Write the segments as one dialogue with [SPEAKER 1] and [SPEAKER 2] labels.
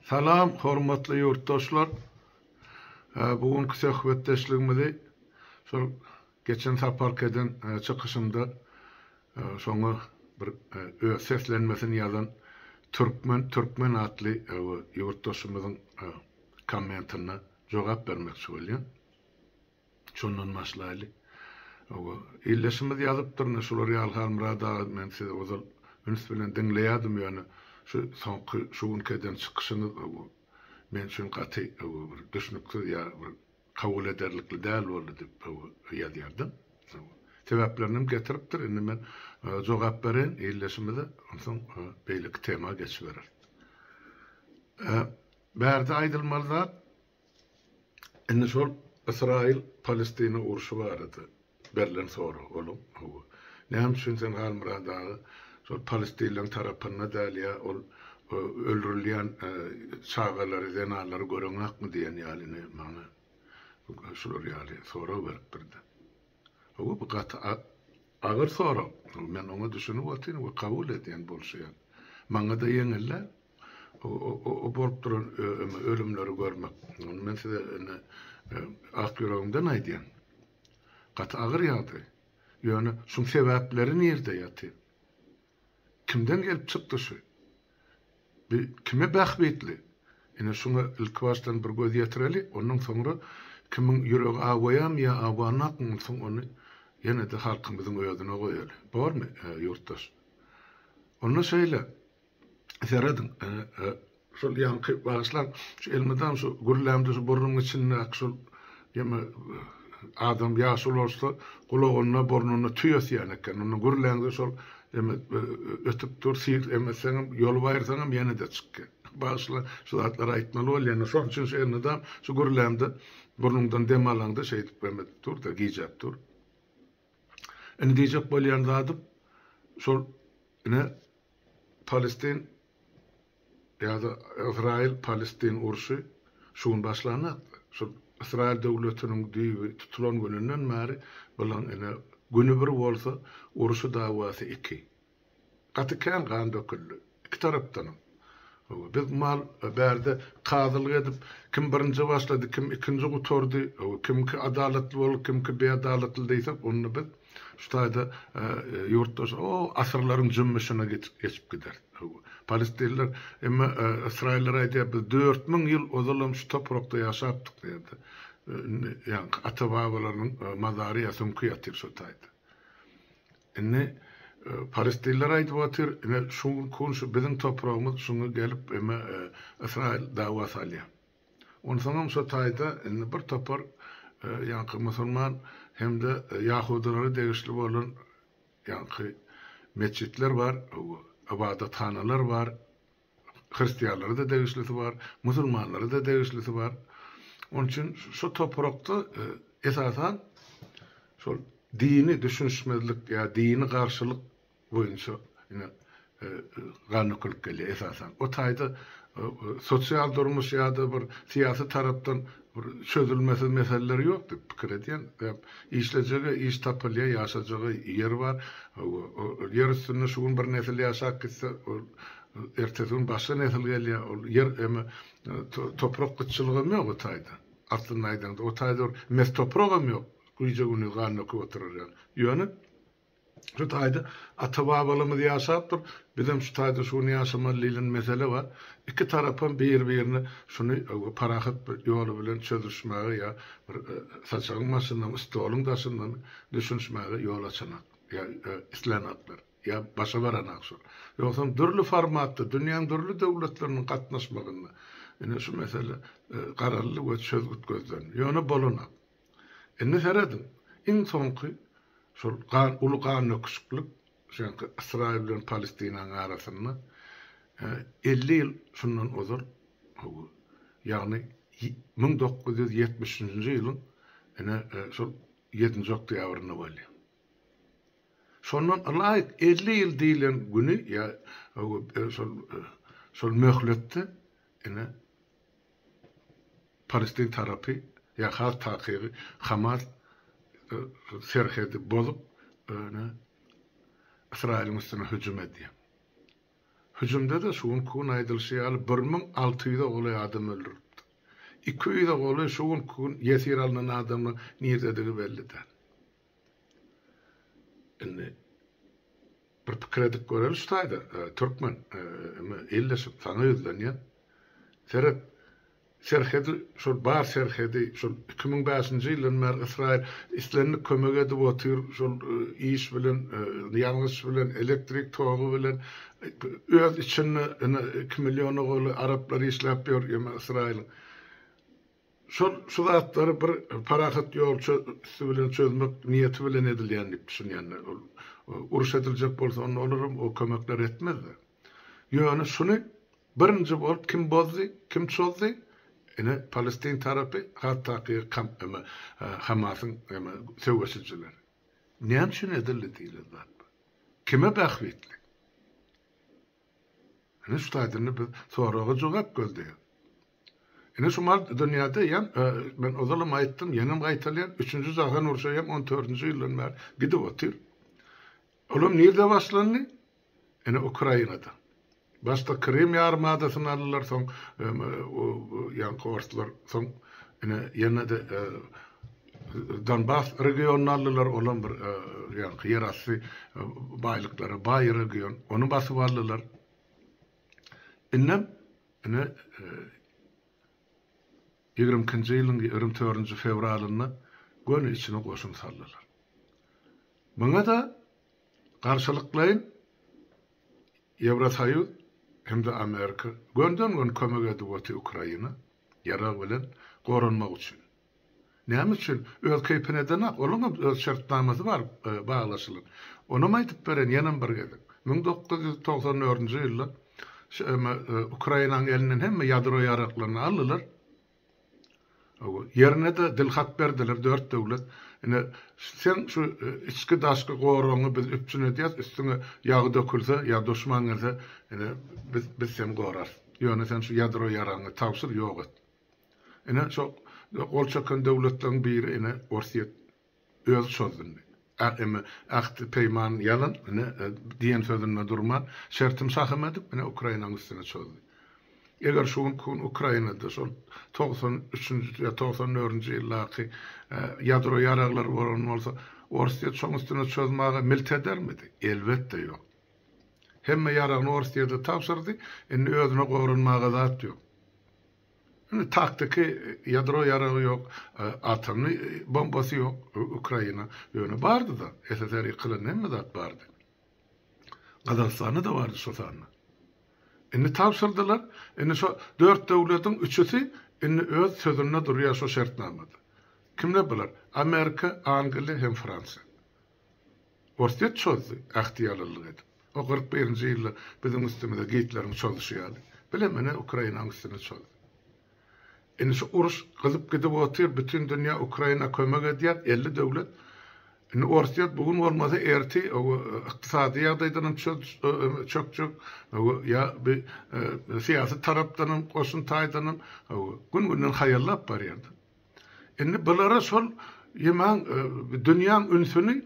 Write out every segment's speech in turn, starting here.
[SPEAKER 1] Salam hormatly ýurtdaşlar. Bu günki söhbetdeşligimizi şol geçen saparky eden çykyşymda şoňa bir öz seslenmesini ýazan Türkmen Türkmen atly ýurtdaşymyzyň kommentine jogap bermekçi bolýan. Şondan başlaýly. Hawa, ildeşimiz ýazypdyr, ine şular ýaly Halmyrat aga men sizi ozal üns bilen diňleýärdim ýöne şu soňky şu günki eden çykyşyňyz hawa men üçin gaty hawa bir düşnüksiz ýa bir kabul ederlikli däl boldy diýip hawa ýazýarda. Hawa. Sebäplerini hem getiripdir. Indi men jogap bereýin ildeşimize, onsoň beýleki tema geçibereris. Bärde aýdylmaly zat Indi şol Ysraýyl Palestina urşy barada berlen sorag onuň hawa. Näme üçin sen Halmyrat aga şol palestinleň tarapynda däl ýa ol öldürilýän çagalary zenanlary göreňakmy diýen ýaly indi maňa şular ýaly sorag beripdirdi. Hawa bu gaty agyr sorag. Men oňa düşünip otyryn we kabul edýän bolşy ýaly. Maňa-da ýeňil däl. O bolup duran ölümleri görmek. Ony men size indi ak ýüregimden aýdýan. Gaty agyr ýagdaý. Ýöne şuň sebäpleri nirde ýatyr? Kimden gelip çykdy şu? Bi kime bähbitli? Ine şuňa ilkibaşdan bir göz ýetireli, ondan soňra kimiň ýüregi awaýarmy ýa awanakmy onsoň ony ýene-de halkymyzyň özüne goýaly. Bormy, ýurtdaş? Onda şeýle. Serediň, şol ýaňky bagyşlaň, şu elmydam şu gürlämde şu burnumyň içindäki şol ýeme adam ýaşuly bolsa gulagynda burnunda tüý ösýän eken. Onda gürläňde şol eme ötüp dur, syr emetseňem, ýolup aýyrsaňam ýene-de çykýar. Bagyşla, şu zatlary aýtmaly bolýan. Şonuň üçin şu elmydam şu gürlämde burnuňdan dem alaňda şeýdip eme dur-da, gijäp dur. Indi diýjek bolýan zadym şol ine Palestin ýa-da Ysraýyl-Palestin urşy şu gün başlanok. Şol Ysraýyl döwletiniň düýbi tutulan gününden bäri bulaň ine güni bir bolsa urşy dawasy iki. Gaty kän gan döküldi. Iki tarapdanam. Hawa, biz mal bärde kazylyk edip, kim birinji başlady, kim ikinji gutardy, hawa, kimki adalatly boldy, kimki beadalatly diýsek, onda biz şu taýda ýurtdaş o asyrlaryň jümmüşine geçip gideris. Hawa, palestinler, emma ysraýyllar aýdýar, biz 4000 ýyl ozalam şu toprakda ýaşapdyk diýýär. Indi ýaňky ata-babalarynyň mazary ýa süňki ýatyr şo taýda. Indi palestinler aýdyp otyr, ine şu günki gün şu biziň topragymyz şuňa gelip eme Ysraýyl dawa salýar. Onsoňam şo taýda indi bir topar ýaňky musulman hem-de ýahudylara degişli bolan ýaňky metjitler bar, ybadathanalar bar. Hristianlara-da degişlisi bar, musulmanlara-da degişlisi bar. Onuň üçin şu toprakda esasan şol dini düşünişmezlik ýa dini garşylyk boýunça ine gan dökülip gelýär esasan. O taýda sosial durmuş ýa-da bir syýasy tarapdan bir çözülmesiz meseleler ýok diýip pikir edýän. Işlejege iş tapylýar, ýaşajaga ýer bar. Ýer üstünde şu gün bir nesil ýaşap gitse, ol ertesi gün başga nesil gelýär. Ol ýer eme toprak gytçylygam ýok o taýda. Aslynda aýdaňda o taýda bir mes topragam ýok. Gije-gündiz gan döküp oturar ýaly. Ýöne Şu taýda ata-babalarymyz ýaşapdyr, bizem şu taýda şu gün ýaşamaly diýlen mesele bar. Iki tarapam bir-birine şuny parahat bir ýoly bilen çözüşmäge ýa bir saçagyň başyndamy, stoluň daşyndamy düşünişmäge ýol açanak ýa islänaklar, ýa başa baranak şol. Ýogsam dürli formatda dünýäň dürli döwletleriniň gatnaşmagynda ine şu mesele garaldy we çözgüt gözlendi. Ýöne bolanak. Indi serediň, iň soňky şol gan, uly gan döküşiklik şeňki Ysraýyl bilen Palestinanyň arasynda 50 ýyl şundan ozal, hawa, ýagny 1973-nji ýylyň ine şol ýedinji oktýabrynda bolýar. Şondan ylaýyk 50 ýyl diýlen güni ýa şol şol möhletde ine Palestin tarapy, ýa has takygy Hamas serhedi bozup, ýöne Ysraýylyň üstüne hüjüm edýär. Hüjümde-de şu günki gün aýdylyşy ýaly 1600-e golaý adam öldürilipdir. 200-e golaý şu günki gün ýesir alnan adamlaryň nirdedigi belli däl. Indi bir pikir edip göreli şu taýda, türkmen, ildeşim, saňa ýüzlenýän. Seret, serhedi, şol bar serhedi, şol 2005-nji ýyldan bäri Ysraýyl islendik kömek edip otyr, şol iş bilen, ýangyç bilen, elektrik togy bilen, öz içinde ine iki milliona golaý araplar işläp ýör, ýöne Ysraýylyň. Şol şu zatlary bir parahat ýol üsti bilen çözmek niýeti bilen edilýän diýip düşünýän. Ol uruş ediljek bolsa onda olaram o kömekleri etmezdi. Ýöne şuny birinji bolup kim bozdy, kim çozdy? Ine Palestin tarapy, has takygy Hamasyň söweşijileri. Näme üçin edildi diýlen zat bu. Kime bähbitli? Ine şu taýdan biz soraga jogap gözleýäris. Ine şu mal dünýäde ýem, men ozalam aýtdym, ýenem gaýtalaýan, üçünji jahan urşy hem on dördünji ýyldan bäri gidip otyr. Olam nirde başlandy? Ine Ukrainada. Başda Krym ýarym adasyny aldylar, soň ýaňky orslar, soň ine ýene-de Donbas regionyny aldylar, olam bir ýaňky ýerasty baýlyklara baý region, ony basyp aldylar. Indem ine 22-nji ýylyň 24-nji fewralynda göni içine goşun saldylar. Muňa-da garşylyklaýyn Ýewrosoýuz hem-de Amerika gönden-göni kömek edip otyr Ukraina ýarag bilen goranmak üçin. Näme üçin? Öz keýpine edenak, olaňam öz şertnamasy bar baglaşylan. Onam aýdyp bereýin ýenem bir gezek. 1994-nji ýylda Ukrainanyň elinden hemme ýadro ýaraklaryny aldylar. Ýerine-de dilhat berdiler dört döwlet. Ine, seň şu içki-daşky goragyňy biz üpjün edýäs, üstüňe ýagy dökülse ýa duşman gelse, ine, biz biz seni gorarys. Ýöne sen şu ýadro ýaragyňy tabşyr, ýok et. Ine, şo gol çeken döwletleriň biri ine Orsýet özi çozdy indi. Eme ähti peýman ýalan, ine diýen sözünde durman, şertim şahym edip, ine Ukrainanyň üstüne çozdy. Eger şu günki gün Ukrainada şol 93-nji ýa 94-nji ýyldaky ýadro ýaraglary bolan bolsa, Orsýet şoň üstüne çozmaga milt edermidi? Elbetde ýok. Hemme ýaragyny Orsýete tabşyrdy, indi özüne goranmaga zat ýok. Indi taktiki ýadro ýaragy ýok, atomny bombasy ýok Ukraina. Ýöne bardy-da, SSR ýykylanda hemme zat bardy. Gazagystanda-da bardy şo sanda. Indi tabşyrdylar. Indi şo dört döwletiň üçüsi indi öz sözünde durýar şo şertnamada. Kimler bular? Amerika, Angliýa hem Fransiýa. Orsýet çozdy, ähtiýalylyk edip. O 41-nji ýylda biziň üstümize Gitleriň çozuşy ýaly. Bilemene Ukrainanyň üstüne çozdy. Indi şu uruş gyzyp gidip otyr, bütin dünýä Ukraina kömek edýär, 50 döwlet. Indi Orsýet bu gün bolmasa erti ykdysady ýagdaýdanam çökjek, ýa bir syýasy tarapdanam, goşun taýdanam gün-günden haýallap barýar. Indi bulara şol ýemäň dünýäň ünsüni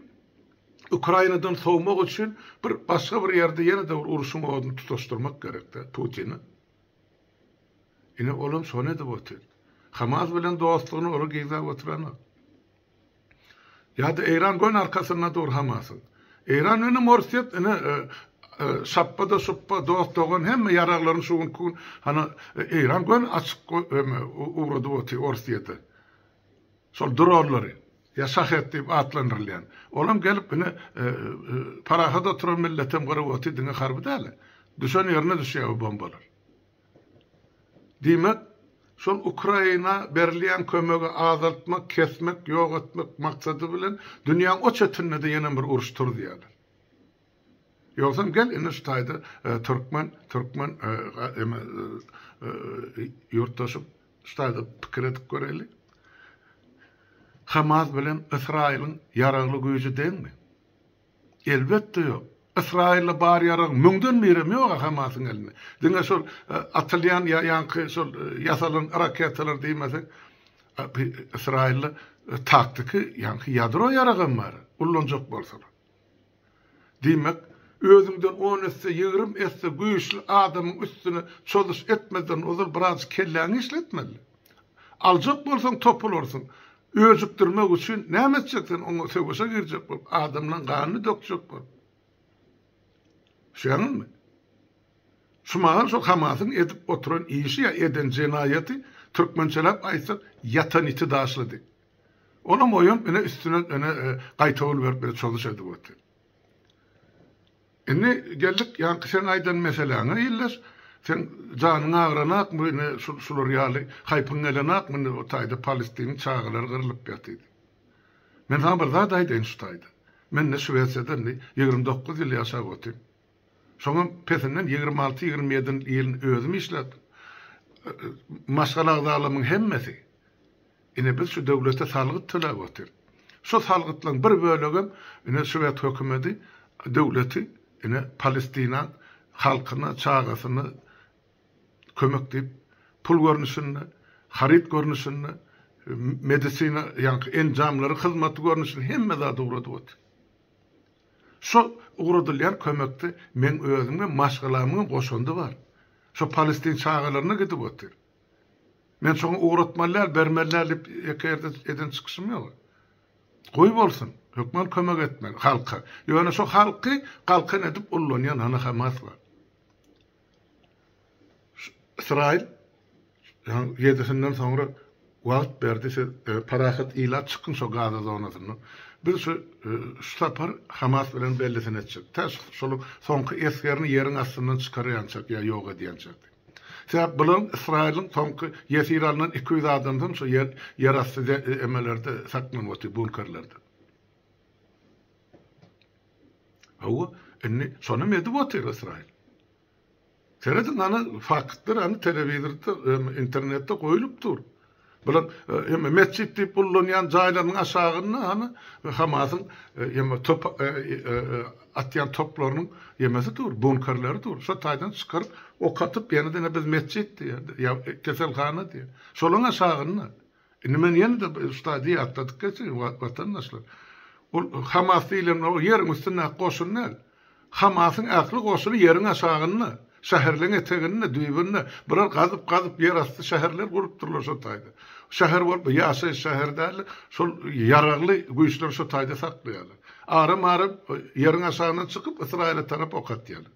[SPEAKER 1] Ukrainadan sowmak üçin bir başga bir ýerde ýene-de bir urşuň oduny tutaşdyrmak gerekdi Putine. Ine olam şony edip otyr. Hamas bilen dostlugyny olar gizläp oturanok. Ýa-da Eýran göni arkasynda dur Hamasyň. Eýran bilen Orsýet ine şapba-da şupba, dost-dogan hemme ýaraglaryny şu günki gün hany Eýran göni açyk ugradyp otyr Orsýete. Şol dronlary ýa şahed diýip atlandyrylýan. Olam gelip ine parahat oturan milletem gyryp otyr diňe harby däl. Düşen ýerine düşýär bu bombalar. Diýmek, şol Ukraina berilýän kömegi azaltmak, kesmek, ýok etmek maksady bilen dünýäň o çetinde-de ýenem bir uruş turuzýarlar. Ýogsam gel indi şu taýda türkmen, türkmen eme ýurtdaşym şu taýda pikir edip göreli. Hamas bilen Ysraýylyň ýaragly güýji deňmi? Elbetde ýok. Ysraýylda bar ýaragyň müňden birem ýog-a Hamasyň elinde. Diňe şol atylýan ýa ýaňky şol ýasalan raketalar diýmeseň, Ysraýylda taktiki ýaňky ýadro ýaragam bar, ullanjak bolsalar. Diýmek, Özüňden on esse, 20 esse güýçli adamyň üstüne çozuş etmezden ozal biraz kelläňi işletmeli. Aljak bolsaň topularsyň. Öjükdirmek üçin näme etjek sen oňa söweşe girjek bolup, adamlaň ganyny dökjek bolup. Düşýäňizmi? Şu mahal şol Hamasyň edip oturan işi ýa eden jenaýaty türkmençeläp aýtsak ýatan iti daşlady. Olam oýanyp ine üstüne ine gaýtawul berip ine çozuş edip otyr. Indi geldik ýaňky seň aýdan meseläňe ildeş. Seň janyň agyranakmy ine şular ýaly haýpyň gelenakmy indi o taýda Palestiniň çagalary gyrlyp ýatydy. Men saňa bir zat aýdaýyn şu taýda. Men indi Şwesiýada indi 29 ýyl ýaşap otyryn. Şoňam pesinden 26, 27 ýylyny özüm işläpdim. Maşgala agzalarymyň hemmesi. Ine biz şu döwlete salgyt töläp otyrys. Şo salgytlaryň bir bölegem ine şwed hökümedi döwleti ine Palestinaň halkyna, çagasyna kömek diýip pul görnüşinde, haryt görnüşinde, medisina ýaňky enjamlary hyzmaty görnüşinde hemme zady ugradyp otyr. Şo ugradylýan kömekde meň özüm we maşgalamyňam goşandy bar. Şo palestin çagalaryna gidip otyr. Men şoňa ugratmaly däl, bermeli däl diýip ýeke ýerde eden çykyşym ýok. Goý bolsun, hökman kömek etmeli halka. Ýöne şo halky galkan edip ullanýan hany Hamas bar. Ysraýyl ýedisinden soňra wagt berdi, siz parahat ilat çykyň şo Gaza zonasyndan. Biz şu şu sapar Hamas bilen bellisini etjek. Tä şol soňky esgerini ýeriň astyndan çykarýançak ýa ýok edýänçäk diýip. Sebäp bularyň Ysraýylyň soňky ýesir alnan 200 adamsam şo ýer ýerasty emelerde saklanyp otyr, bunkerlerde. Hawa, indi şonam edip otyr Ysraýyl. Serediň ana faktlar ana telewizorda, internetde goýulyp dur. Bular emme metjit diýip ullanýan jaýlarynyň aşagynda hany Hamasyň emme top atýan toplarynyň ýemesi dur, bunkerleri dur. Şo taýdan çykaryp ok atyp ýene-de biz metjit diýýär, ýa keselhana diýýär. Şolaryň aşagynda. Indi men ýene-de şu taýda ýatladyp geçeýin watandaşlar. Ol Hamas diýlen o ýeriň üstündäki goşun däl. Hamasyň ähli goşuny ýeriň aşagynda, şäherleň eteginde, düýbünde. Bular gazyp-gazyp ýerasty şäherler gurupdyrlar şo taýda. Şäher bolup, ýaşaýyş şäheri däl-de, şol ýaragly güýçleri şo taýda saklaýarlar. Aram-aram ýeriň aşagyndan çykyp, Ysraýyla tarap ok atýarlar.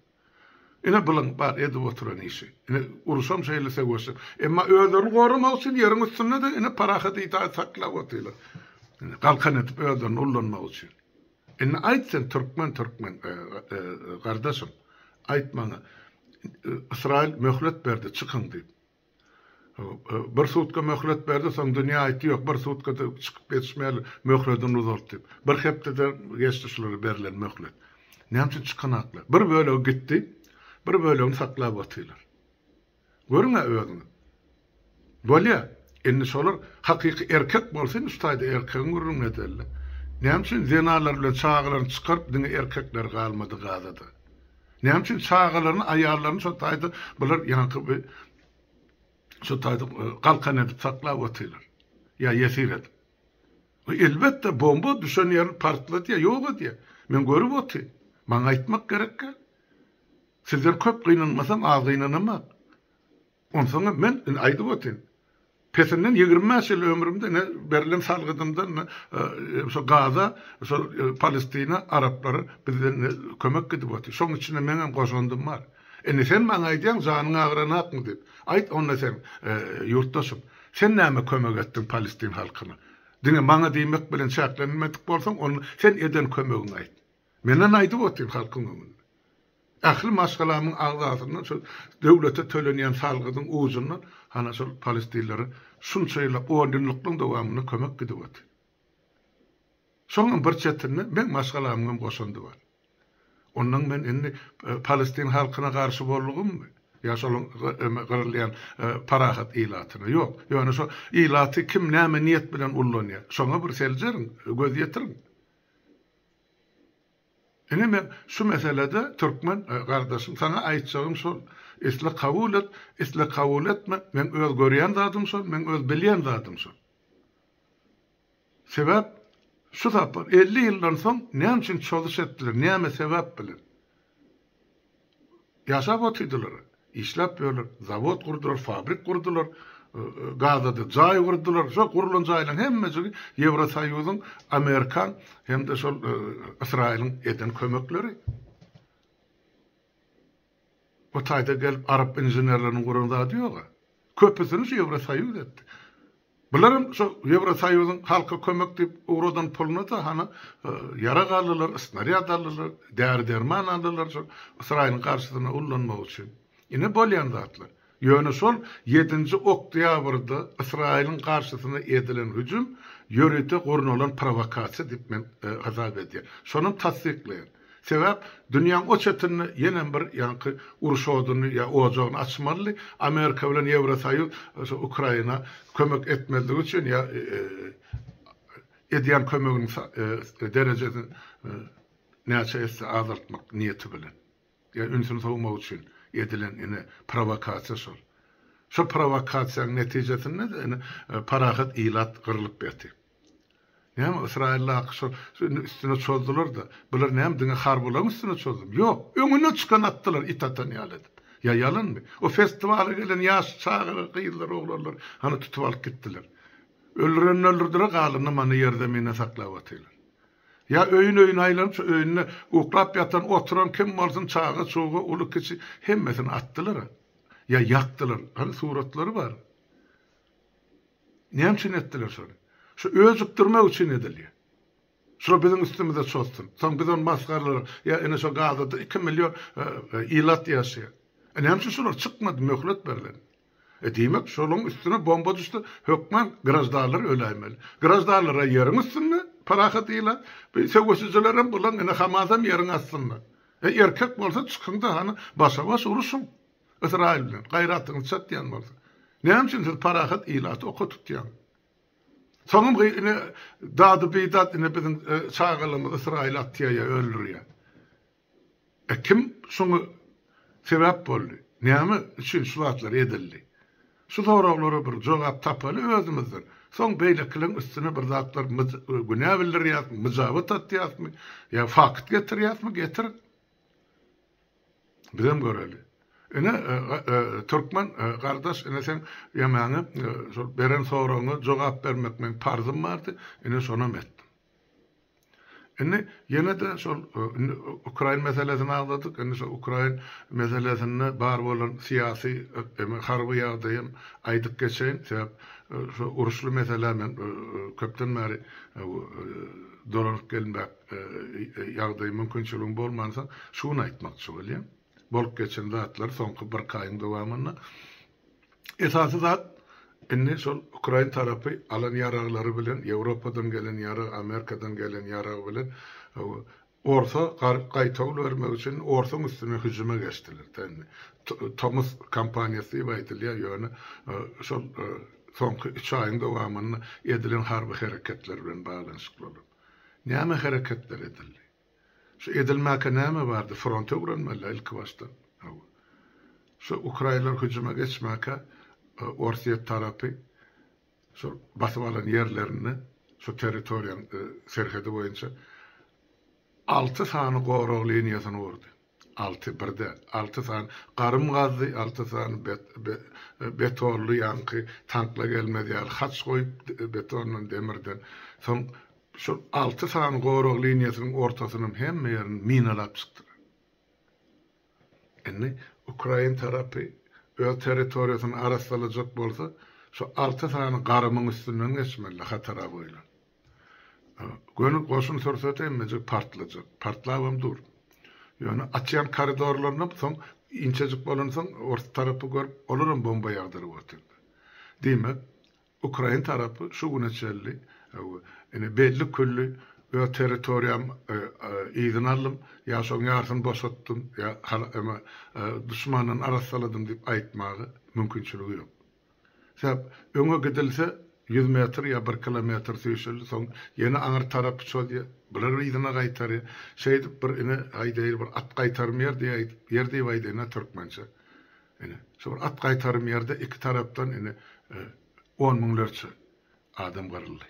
[SPEAKER 1] Ine bulaň bar edip oturan işi. Ine uruşam şeýle söweşem. Emma özlerini goramak üçin ýeriň üstünde-de ine parahat itaat saklap otyrlar. Ine galkan edip özlerini ullanmak üçin. Indi aýt sen türkmen türkmen gardaşym. Aýt maňa Ysraýyl möhlet berdi çykyň diýip. Bir sutka möhlet berdi, soň dünýä aýtdy, ýok, bir sutkada çykyp ýetişmeli, möhledini uzalt diýip. Bir hepdeden geçdi şulara berlen möhlet. Näme üçin çykanaklar? Bir bölegi gitdi, bir bölegini saklap otyrlar. Görüň-ä özüňiz. Bolýa, indi şolar hakyky erkek bolsa, indi şu taýda erkegiň gürrüňini edeli. Näme üçin zenanlar bilen çagalaryny çykaryp, diňe erkekler galmady Gazada? Näme üçin çagalaryny, aýallaryny şo taýda bular ýaňky bir şo taýda galkan edip saklap otyrlar? Ýa ýesir edip. Elbetde bomba düşen ýerini partladýar, ýok edýär. Men görüp otyryn. Maňa aýtmak gerekkä? Sizden köp gynanmasam, az gynanamak. Onsoňam men indi aýdyp otyryn. Pesinden 25 ýyl ömrümde ine berlen salgydymdan ine şo Gaza, şo Palestina araplara bizden ine kömek gidip otyr. Şoň içinde meňem goşandym bar. Indi sen maňa aýdýaň janyň agyranakmy diýip. Aýt onda sen ýurtdaşym, sen näme kömek etdiň Palestin halkyna? Diňe maňa diýmek bilen çäklenmedik bolsaň, onda sen eden kömegiňi aýt. Menden aýdyp otyryn halkyň öňünde. Ähli maşgalamyň agzasyndan şol döwlete tölenýän salgydyň ujundan hana şol palestinlere şunça ýyllap on ýyllyklaryň dowamynda kömek gidip otyr. Şoňam bir çetinde meň maşgalamyňam goşandy bar. Ondan men indi palestin halkyna garşy boldugymmy? Ýa şolaň gyrylýan parahat ilatyna? Ýok. Ýöne şo ilaty kim näme niýet bilen ullanýar? Şoňa bir seljeriň, göz ýetiriň. Ine men şu meselede türkmen gardaşym saňa aýtjagym şol. Isle kabul et, isle kabul etme, meň öz görýän zadym şol, meň öz bilýän zadym şol. Sebäp şu sapar 50 ýyldan soň näme üçin çozuş etdiler, näme sebäp bilen? Ýaşap otyrdylar. Işläp ýörler. Zawod gurdular, fabrik gurdular. Gazada jaý gurdular. Şo gurlan jaýlaryň hemmejigi Ýewrosoýuzyň, Amerikan hem-de şol Ysraýylyň eden kömekleri. O taýda gelip arap inženerleriniň guran zady ýog-a. Köpüsini şu Ýewrosoýuz etdi. Bularam şo Ýewrosoýuzyň halka kömek diýip ugradan puluna-da hany ýarag aldylar, snarýad aldylar, däri-derman aldylar şol Ysraýylyň garşysyna ullanmak üçin. Ine bolýan zatlar. Ýöne şol ýedinji oktýabrda Ysraýylyň garşysyna edilen hüjüm ýörite gurnalan prowokasiýa diýip men hasap edýän. Şonam tassyklaýan. Sebäp dünýäň o çetinde ýenem bir ýaňky uruş oduny ýa ojagyny açmalydy. Amerika bilen Ýewrosoýuz şo Ukraina kömek etmezligi üçin ýa edýän kömeginiň derejesini näçe esse azaltmak niýeti bilen. Ýa ünsüni sowmak üçin edilen ine prowokasiýa şol. Şo prowokasiýaň netijesinde-de ine parahat ilat gyrlyp ýatyr. Näme Ysraýyldaky şol indi üstüne çozdular-da. Bular näme diňe harbylaryň üstüne çozdumy? Ýok, öňüne çykan atdylar it atan ýaly edip. Ýa ýalanmy? O festiwala gelen ýaş çagalar, gyzlar, oglanlar hany tutup alyp gitdiler. Öldürenini öldürdiler, galanyny mana ýerzeminde saklap otyrlar. Ýa öýün-öýüne aýlanyp, şu öýünde uklap ýatan, oturan kim bolsun, çaga-çuga, uly-kiçi, hemmesini atdylar-a. Ýa ýakdylar. Hany suratlary bar. Näme üçin etdiler şony? Şu öjükdirmek üçin edilýär. Şular biziň üstümize çozsun. Soň biz ony masgaralarys. Ýa ine şo Gazada 2 million ilat ýaşaýar. E näme üçin şular çykmady möhlet berlen? E diýmek şolaryň üstüne bomba düşse hökman graždanlar öläýmeli. Graždanlar-a ýeriň üstünde, parahat ilat. Bu söweşijilerem bulaň ine Hamasam ýeriň astynda. E erkek bolsa çykyň-da hany başa-baş uruşyň. Ysraýyl bilen gaýratyňyz çatýan bolsa. Näme üçin siz parahat ilaty oka tutýaňyz? Soňam ine dady-bidat ine biziň çagalarymyz Ysraýyl atýar ýa öldürýär. E kim şuňa sebäp boldy? Näme üçin şu zatlar edildi? Şu soraglara bir jogap tapaly özümizden. Soň beýlekileň üstüne bir zatlar günä bildirýäsmi, myjabat atýasmy, ýa fakt getirýäsmi, getir. Bizem göreli. Ine, türkmen gardaş, ine seň ýemäňe şol beren soragyňa jogap bermek meň parzym bardy, ine şonam etdim. Indi ýene-de şol indi ukrain meselesini agzadyk, indi şol ukrain meselesinde bar bolan syýasy, harby ýagdaýam aýdyp geçeýin. Sebäp şu uruşly meselä men köpden bäri dolanyp gelmek ýagdaý mümkinçiligim bolmansoň şu gün aýtmakçy bolýan. Bolup geçen zatlar soňky birki aýyň dowamynda. Esasy zat indi şol ukrain tarapy alan ýaraglary bilen Ýewropadan gelen ýarag, Amerikadan gelen ýarag bilen Orsa gaýtawul bermek üçin orsuň üstüne hüjüme geçdiler. Indi tomus kampaniýasy diýip aýdylýar, ýöne şol soňky üç aýyň dowamynda edilen harby hereketler bilen baglanyşykly bolan. Näme hereketler edildi? Şu edilmäkä näme bardy? Fronty öwrenmeli ilki başda. Hawa. Şu ukrainler hüjüme geçmäkä Orsýet tarapy şol basyp alan ýerlerinde şu territoriýanyň serhedi boýunça alty sany gorag liniýasyny gurdy. Alty, bir däl, alty sany garym gazdy, alty sany betonly ýaňky tankla gelmez ýaly haç goýup betondan, demirden. Soň şol alty sany gorag liniýasynyň ortasynam hemme ýerini minalap çykdylar. Indi ukrain tarapy öz territoriýasyny arassalajak bolsa, şu alty sany garymyň üstünden geçmeli hatara goýlan. Göni goşun sürse-de hemmejik partlajak. Partlabam dur. Ýöne açýan koridorlarynam soň inçejik bolansoň ors tarapy görüp, olaram bomba ýagdyryp otyrdy. Diýmek, ukrain tarapy şu güne çenli ine belli-külli öz territoriýam yzyna aldym, ýa şoň ýarsyny boşatdym, ýa duşmandan arassaladym diýip aýtmaga mümkinçiligi ýok. Sebäp öňe gidilse ýüz metr ýa bir kilometr süýşüldi, soň ýene aňry tarapy çozýar, bular yzyna gaýtarýar. Şeýdip bir ine aýdaýyl bir at gaýtarym ýer diýäýdik, ýer diýip aýdaýyn-a türkmençe. Ine, şu bir at gaýtarym ýerde iki tarapdan ine on müňlerçe adam gyryldy.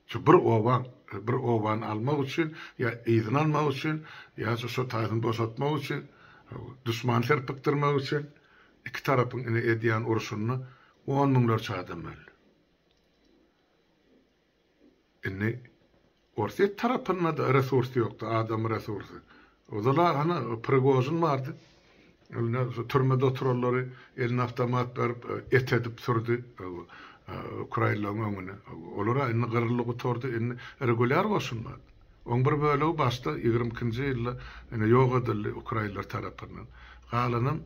[SPEAKER 1] Şu bir obaň, bir obany almak üçin ýa yzyna almak üçin, ýa-da şo taýsyny boşatmak üçin. Duşmany serpikdirmek üçin iki tarapyň ine edýän urşunda on müňlerçe adam öldi. Indi Orsýet tarapynda-da resurs ýokdy, adam resursy. Ozal-a hany Prigožin bardy. Indi şu türmede oturanlary eline awtomat berip, et edip sürdi ukrainlaryň öňüne. Olar-a indi gyryldy gutardy, indi regulýar goşun bar. Oň bir bölegi başda 22-nji ýylda ine ýok edildi ukrainler tarapyndan. Galanam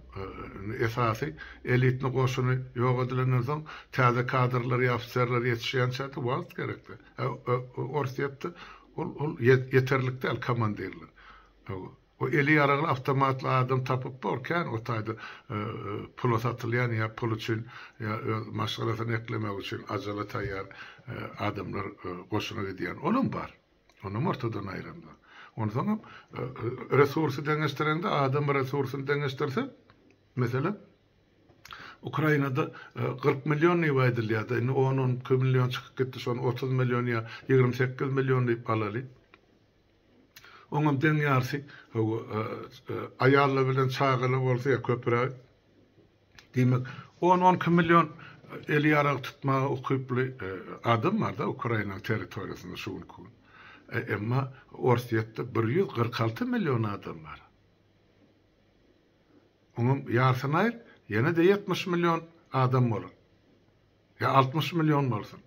[SPEAKER 1] indi esasy elitny goşuny ýok edilenden soň täze kadrlar ýa ofiserler ýetişýänçä-de wagt gerekdi. Orsýetde ol ol ýeterlik däl komandirler. O eli ýaragly awtomatly adam tapyp bor kän o taýda pula satylýan ýa pul üçin ýa öz maşgalasyny eklemek üçin ajala taýýar adamlar goşuna gidýän olam bar. Onam ortadan aýramzok. Onsoňam resursy deňeşdireňde adam resursyny deňeşdirseň meselem Ukrainada 40 million diýip aýdylýardy. Indi 10-12 million çykyp gitdi. Şony 30 million ýa 28 million diýip alaly. Oňam deň ýarysy aýallar bilen çagalar bolsa ýa köpräk. Diýmek, 10-12 million eli ýarag tutmaga ukyply adam bar-da Ukrainanyň territoriýasynda şu günki gün. Emma Orsýetde 146 million adam bar. Oňam ýarsyny aýyr, ýene-de 70 million adam bolar. Ýa 60 million bolsun.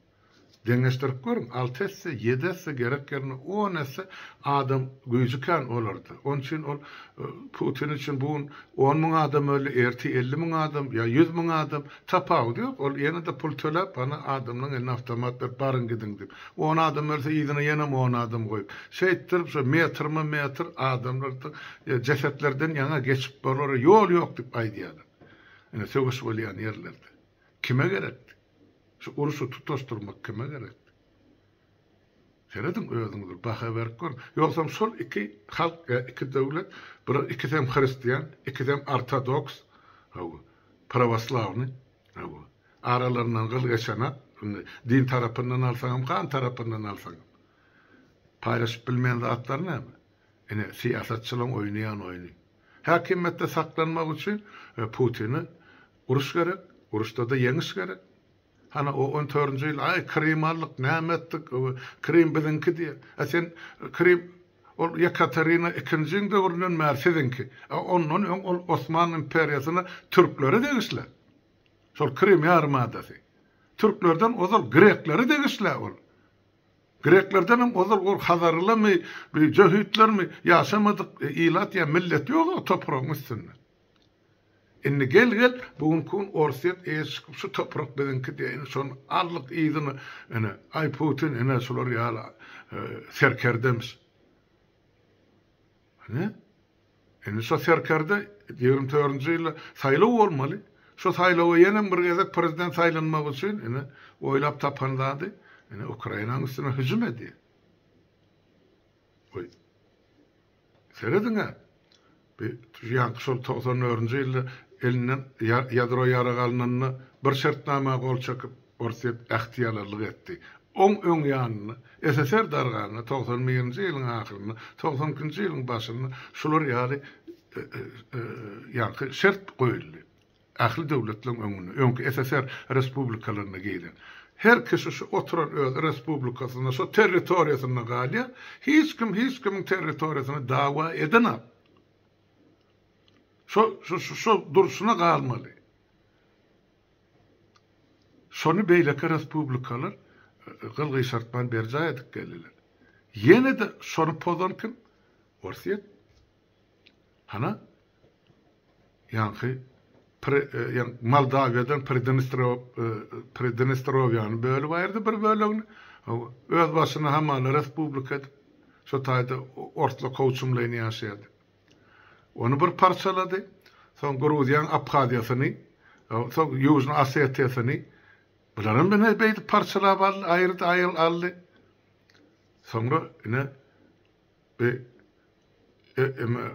[SPEAKER 1] Deňeşdirip görüň, alty esse, ýedi esse, gerek ýerinde on esse adam güýji kän olarda. Onuň üçin ol Putin üçin bu gün 10 müň adam öldi, ertir 50 müň adam ýa 100 müň adam, tapawudy ýok. Ol ýene-de pul töläp, ana adamlaryň eline awtomat berip, baryň gidiň diýip. On adam ölse yzyna ýenem on adam goýup. Şeýtdirip şo metrme-metr adamlar jesetlerden ýaňa geçip bolara ýol ýok diýip aýdýarlar. Ine söweş bolýan ýerlerde. Kime gerekdi? Şu urşy tutaşdyrmak kime gerekdi? Serediň özüňiz bir baha berip görüň. Ýogsam şol iki halk ýa iki döwlet bir ikisem hristian, ikisem ortodoks, hawa, prawoslawnyý, hawa. Aralaryndan gyl geçenak, indi din tarapyndan alsaňam, gan tarapyndan alsaňam. Paýlaşyp bilmeýän zatlary näme? Ine, syýasatçylaryň oýnaýan oýny. Häkimiýetde saklanmak üçin Putine uruş gerek, uruşda-da ýeňiş gerek. Hany o on dördünji ýyl, aý, Krym aldyk, näme etdik, Krym biziňki diýýär. A sen Krym ol Ýekaterina ikinjiň döwründen bäri siziňki. A ondan öň ol Osman imperiýasyna türklere degişli. Şol Krym ýarymadasy. Türklerden ozal greklere degişli ol. Greklerdenem ozal ol hazarlymy, jöhitlermi ýaşamadyk ilat ýa millet ýok o topragyň üstünde. Indi gel gel bu günki gün Orsýet eýe çykyp şu toprak biziňki diýýär indi şony aldyk yzyna ine aý Putin ine şular ýaly serkerdemiş. Ine indi şo serkerde 24-nji ýylda saýlaw bolmaly. Şo saýlawa ýenem bir gezek prezident saýlanmak üçin ine oýlap tapan zady ine Ukrainanyň üstüne hüjüm edýär. Goý. Serediň-ä, bi ýaňky şol 94-nji ýylda elinden ýadro ýarag alnanda bir şertnama gol çekip, Orsýet ähtiýalarlyk etdi. Oň öň ýanynda, SSR darganda, 91-nji ýylyň ahyrynda, 92-nji ýylyň başynda şular ýaly ýaňky şert goýuldy. Ähli döwletleriň öňünde, öňki SSR respublikalaryna giren. Her kişi şu oturan öz respublikasynda, şo territoriýasynda galýar. Hiç kim hiç kimiň territoriýasyna dawa edenok. Şo, şo, şo durşuna galmaly. Şony beýleki respublikalar gyl gyşartman berjaý edip geldiler. Ýene-de şony pozan kim? Orsýet. Hana, ýaňky Moldawiýadan Pridnestrowiýany bölüp aýyrdy bir bölegini. Öz başyna hamala respublika edip, şo taýda orsla kowçumlaýyn ýaşaýardy. Ony bir parçalady. Soň Gruziýanyň Abhaziýasyny, soň Ýužnyý Osetiýasyny bularam ine beýdip parçalap aldy, aýyrdy, aldy. Soňra ine Bu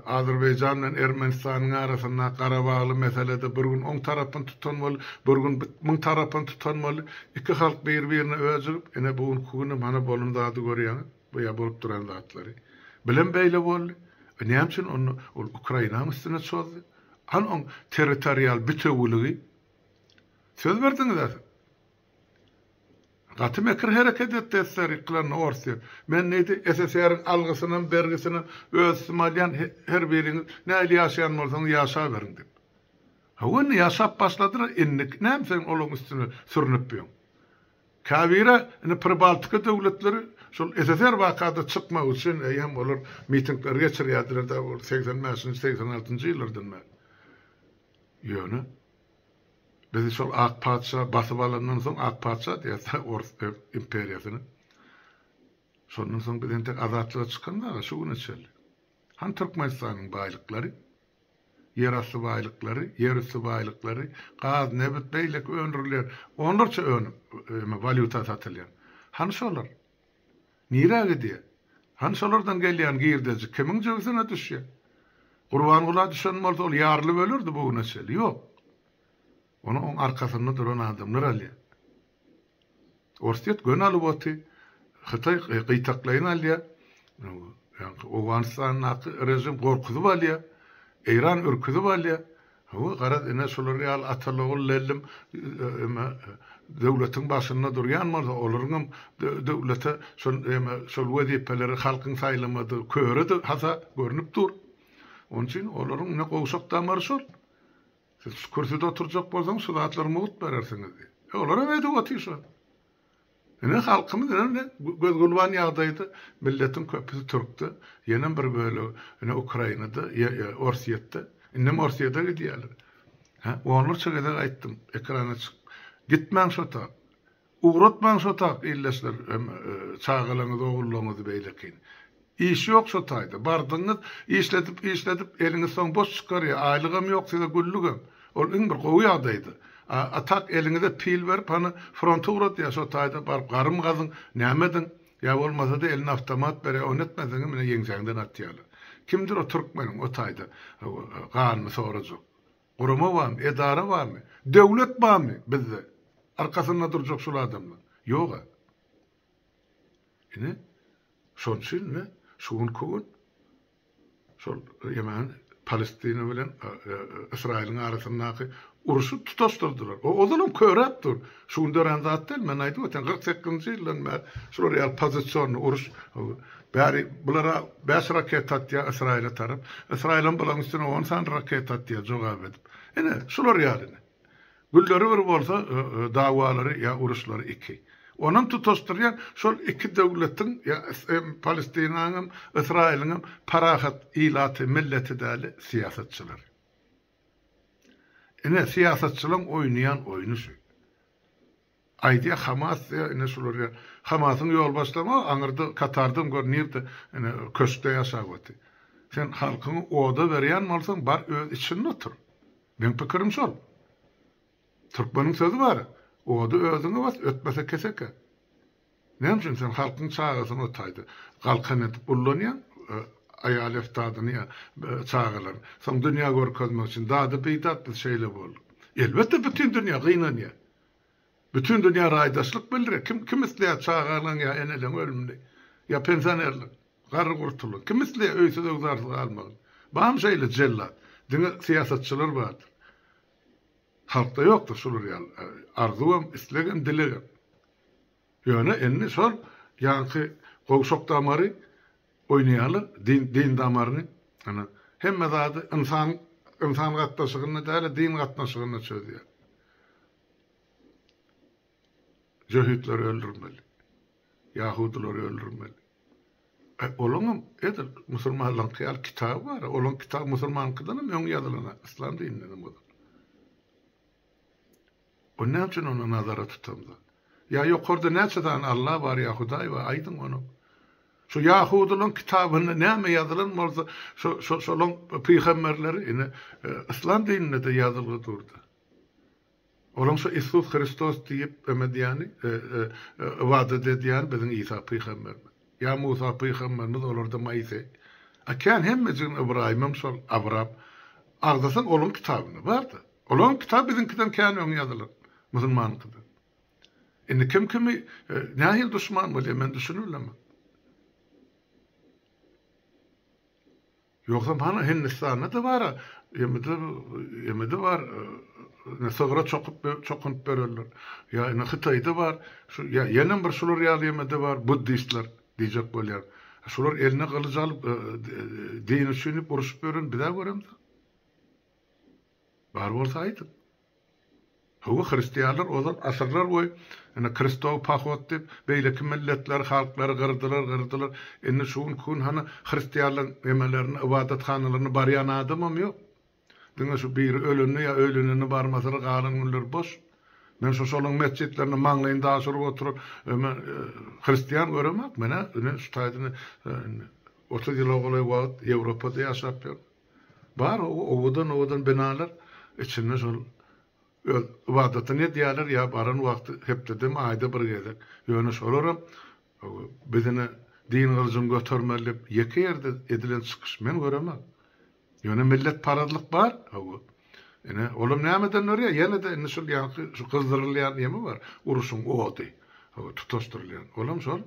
[SPEAKER 1] Azerbaýjan bilen Ermenistanyň arasyndaky Garabagly meselede bir gün oň tarapyny tutan boldy, bir gün muň tarapyny tutan boldy. Iki halk bir-birine öjügip, ine bu günki günem hana bolan zady görýäňiz, bu ýa bolup duran zatlary. Bilem beýle boldy. E näme üçin onda ol Ukrainanyň üstüne çozdy? Hany oň territorial bitewüligi? Söz berdiňiz-ä siz. Gaty mekir hereket etdi SSR ýykylanda Orsýet. Men diýdi, SSR-iň algysynam, bergisinem öz üstüme alýan, her biriňiz nähili ýaşaýan bolsaňyz ýaşaberiň diýip. Hawa indi ýaşap başladylar, indi näme sen olaň üstüne sürnüp ýöň. Käbiri indi Pribaltika döwletleri şol SSR wakada çykmak üçin eýýäm olar mitingleri geçirýärdiler-de ol 85-nji, 86-njy ýyllardan bäri. Ýöne Bizi şol ak patyşa basyp alandan soň, ak patyşa diýýäs-dä orus imperiýasyny. Şondan soň biz entek azatlyga çykandag-a şu güne çenli. Hany Türkmenistanyň baýlyklary? Ýerasty baýlyklary, ýerüsti baýlyklary, gaz, nebit, beýleki öndürilýän onlarça önüm, eme, walýuta satylýan. Hany şolar? Nirä gidýär? Hany şolardan gelýän girdeji kimiň jübüsine düşýär? Gurbangula düşen bolsa ol ýarylyp ölerdi bu güne çenli. Ýok. Ony oň arkasynda duran adamlar alýar. Orsýet göni alyp oty, Hytaý gytaklaýyn alýar. Ýaňky Owganystandaky režim gorkuzyp alýar. Eýran ürküzip alýar. Hawa, garaz, ine, şular ýaly ataly-ogul lellim eme, döwletiň başynda durýan bolsa, olaryňam döwlete şol eme, şol wezipeleri halkyň saýlamadygy köre-de hasa görnüp dur. Onuň üçin olaryň ine gowşak damary şol. Siz şu kürsüde oturjak bolsaňyz, şu zatlary mugt berersiňiz diýip. E, olaram edip otyr şony. Ine halkymyz ine göz-gülban ýagdaýda, milletiň köpüsi türkde, ýenem bir bölegi ine Ukrainada, Orsýetde, indem Orsýete gidýärler. Hä, onlarça gezek aýtdym ekrana çykyp, gitmäň şo tak, ugratmaň şo tak ildeşler hem çagalaryňyzy, ogullaryňyzy beýlekini. Iş ýok şo taýda. Bardygyňyz işledip işledip eliňiz soň boş çykarýa aýlygam ýok size güllügem. Ol iň bir gowy ýagdaýda. A a tak eliňize pil berip hany fronta ugradýa şo taýda baryp garym gazyň näme ediň ýa bolmasada eline awtomat berýä ony etmeseňem ine ýeňsäňden atýalar. Kimdir o türkmeniň o taýda ganyny sorajak. Gurama barmy edara barmy döwlet barmy bizde arkasynda durjak şul adamlar. Ýoga. Ine, şonuň üçin ine, şu günki gün şol ýemen Palestina bilen Ysraýylyň arasyndaky urşy tutaşdyrdylar. O ozalam köräp dur. Şu gün dörän zat däl, men aýdyp öten 48-nji ýyldan bäri şular ýaly pozisionny uruş bäri bulara 5 raketa atýar Ysraýyla tarap. Ysraýylam bularyň üstüne 10 sany raketa atýar jogap edip. Ine, şular ýaly ine. Gülleri bir bolsa, dawalary ýa uruşlary iki. Onam tutaşdyrýan şol iki döwletiň ýa Palestinanyňam, Ysraýylyňam parahat ilaty, milleti däli syýasatçylary. Ine, syýasatçylaň oýnaýan oýny şu. Aýdýa Hamas diýýä ine şular ýa Hamasyň ýolbaşçylaram o aňyrda Katardan gör nirde ine köşkde ýaşap otyr. Sen halkyňy oda berýän bolsaň bar öz içinde otur. Meň pikirim şol. Türkmeniň sözi bar, Ody özüňe bas, ötmese keseke. Näme üçin sen halkyň çagasyny o taýda galkan edip ullanýaň, aýal eftadyny ýa çagalaryny. Soň dünýä görkezmek üçin dady-bidat biz şeýle bolduk. Elbetde bütin dünýä gynanýar. Bütin dünýä raýdaşlyk bildirýär. Kim kim isleýär çagalaň ýa eneleň ölümini? Ýa pensionerliň, garry-gurtulyň? Kim isleýär öýsüz-öwzarsyz galmagyny? Barmy şeýle jellat? Diňe syýasatçylar bardyr. Halkda ýokdur şular ýaly arzuwam, islegem, dilegem. Ýöne indi şol ýaňky gowşak damary oýnaýarlar, din din damaryny. Ana, hemme zady ynsan ynsan gatnaşygynda däl-de, din gatnaşygynda çözýär. Jöhitleri öldürmeli. Ýahudylary öldürmeli. E, olaňam edil musulmanlaryňky ýaly kitaby bar. Olaň kitaby musulmanyňkydan hem öň ýazylan, yslam dininden hem ozal. O näme üçin ony nazara tutamzok? Ýa ýokarda näçe sany Alla bar ýa Hudaý bar, aýdyň ony. Şu ýahudylaryň kitabynda näme ýazylan bolsa, şo şo şolaň pygamberleri ine e, yslam dininde-de ýazylgy durdy. Olaň şo Isus Hristos diýip öme diýýäni, ybadat edýäni biziň Isa pygamberimiz. Ýa Musa pygamberimiz, olarda Moiseý. A kän hemmejigini Ybraýymam şol, Abram. Agzasaň olaň kitabynda bar-da. Olaň kitaby biziňkiden kän öň ýazylan, musulmanyňkydan. Indi kim kimi nähili duşman bolýar men düşünibilemok. Ýogsam hany Hindistanda-da bar-a, ýemede, ýemede bar, ine sygra çokup, çokunyp berenler. Ýa ine Hytaýda bar, şu ýa ýenem bir şular ýaly ýemede bar, buddistler diýjek bolýan. Şular eline gylyç alyp, din üçin diýip uruşyp ýören biz-ä göremzok. Bar bolsa aýdyň. Hawa, hristianlar ozal asyrlar boýy ine Kristowy pohod diýip, beýleki milletleri, halklary gyrdylar, gyrdylar. Indi şu günki gün hany hristianlaryň nemelerine, ybadathanalaryna barýan adamam ýok. Diňe şu biri ölende ýa öýlenende barmasalar galan günler boş. Men şu şolaň metjitlerinde maňlaýyny daş urup oturan eme hristian göremok. Men-ä ine şu taýdan indi 30 ýyla golaý wagt Ýewropada ýaşap ýörün. Bar owadan-owadan binalar, içinde şol öz ybadatyny edýärler ýa baran wagty hepdedemi, aýda bir gezek. Ýöne şolaram biz ine din gylyjyny götermeli diýip ýeke ýerde edilen çykyş men göremok. Ýöne milletparazlyk bar, hawa. Ine, olam nämeden dörýär? Ýene-de indi şol ýaňky şu gyzdyrylýan neme bar, uruşyň ody, hawa, tutaşdyrylýan. Olam şol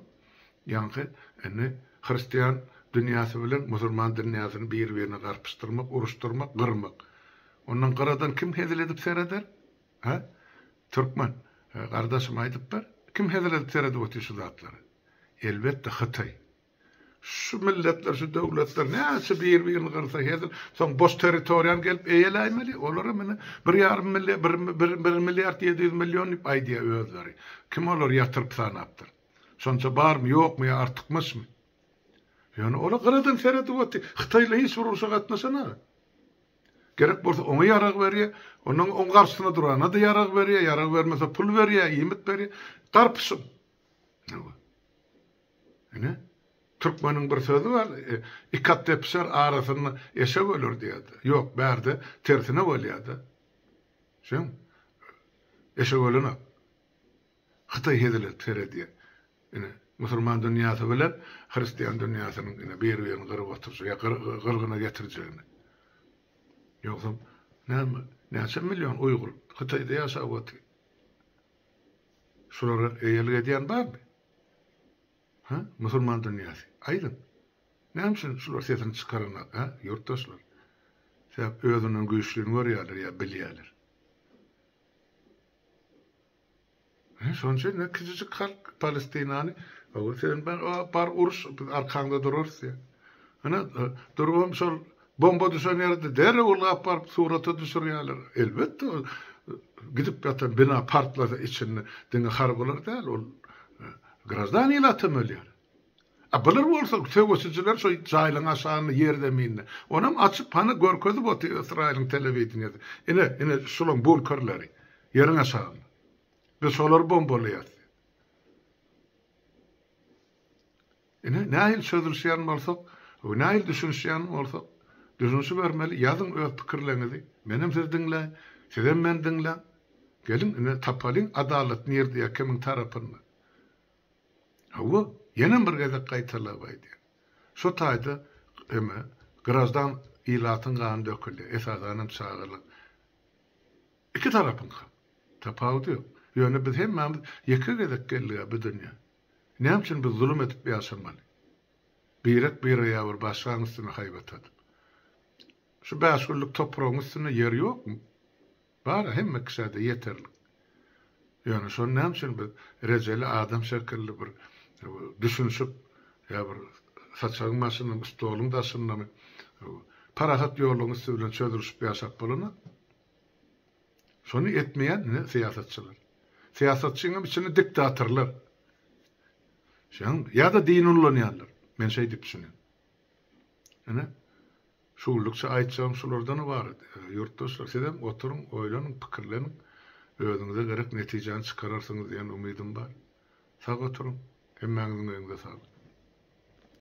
[SPEAKER 1] Ýaňky indi hristian dünýäsi bilen musulman dünýäsini bir-birine garpyşdyrmak, uruşdyrmak, gyrmak. Ondan gyradan kim hezil edip sereder? Hä? Türkmen, gardaşym aýdyp ber, kim hezil edip seredip otyr şu zatlara? Elbetde Hytaý. Şu milletler, şu döwletler näçe bir-birini gyrsa hezil, soň boş territoriýany gelip eýeläýmeli. Olaram ine bir ýarym milliard, bir, bir milliard 700 million diýip aýdýar özleri. Kim olary ýatyryp sanapdyr? Şonça barmy, ýokmy ýa artykmaçmy? Ýöne olar gyradan seredip otyr. Hytaýly hiç bir urşa gatnaşanok. Gerek bolsa oňa ýarag berýär, ondan oň garşysyna durana-da ýarag berýär, ýarag bermese pul berýär, iýmit berýär. Garpyşyň. Ine, türkmeniň bir sözi bar, Iki at depişer, arasynda eşek öler diýýär-de. Ýok, bärde tersine bolýar-da. Şeň, eşek ölenok. Hytaý hezil edip seredýär. Ine, musulman dünýäsi bilen hristian dünýäsiniň ine bir-birini gyryp oturjak ýa gyrgyna getirjegini. Ýogsam näme, näçe million uýgur Hytaýda ýaşap otyr. Şulara eýelik edýän barmy? Hä, musulman dünýäsi? Aýdyň. Näme üçin şular sesini çykaranok, hä, ýurtdaşlar? Sebäp özünden güýçlüni görýärler ýa bilýärler. Şonuň üçin ine kiçijik halk Palestinany sen bar uruş biz arkaňda durarys diýýär. Ine durubam şol bomba düşen ýerde derrew ylgap baryp surata düşürýärler. Elbetde gidip ýatan bina partlasa içinde diňe harbylar däl ol graždan ilatam ölýär. A bular bolsa söweşijiler şo jaýlaryň aşagynda ýerzeminde. Onam açyp hany görkezip otyr Ysraýylyň telewideniýesi. Ine, ine şulaň bunkerleri ýeriň aşagynda. Biz şolary bombalaýas diýip. Ine, nähili çözülişýän bolsak, nähili düşünişýän bolsak, düşünişibermeli. Ýazyň öz pikirleriňizi. Menem sizi diňläýin, sizem meni diňläň. Geliň, ine, tapalyň adalat nirde ýa kimiň tarapynda. Hawa, ýenem bir gezek gaýtalap aýdýan. Şo taýda eme, graždan ilatyň gany dökülýär, esasanam çagalar. Iki tarapyňkam. Tapawudy ýok. Ýöne biz hemmämiz ýeke gezek geldik-ä bu dünýä. Näme üçin biz zulum edip ýaşamaly? Birek-birege ýa bir başgaň üstüne haýbat atyp. Şu bäş günlük topragyň üstünde ýer ýokmy? Bar-a, hemme kişä-de ýeterlik. Ýöne şony näme üçin biz rejeli adam şekilli bir düşünişip ýa bir saçagyň başyndamy, stoluň daşyndamy parahat ýollaryň üsti bilen çözülişip ýaşap bolanok? Şony etmeýän ine syýasatçylar. Syýasatçyňam içinde diktatorlar. Şeň ýa-da din ullanýanlar. Men şeý diýip düşünýän. Ine şu günlükçe aýtjagym şulardan ybarat. Ýurtdaşlar sizem oturyň, oýlanyň, pikirleniň. Özüňize gerek netijäni çykararsyňyz diýen umydym bar. Sag oturyň. Hemmäňiziň öňüňize saglyk.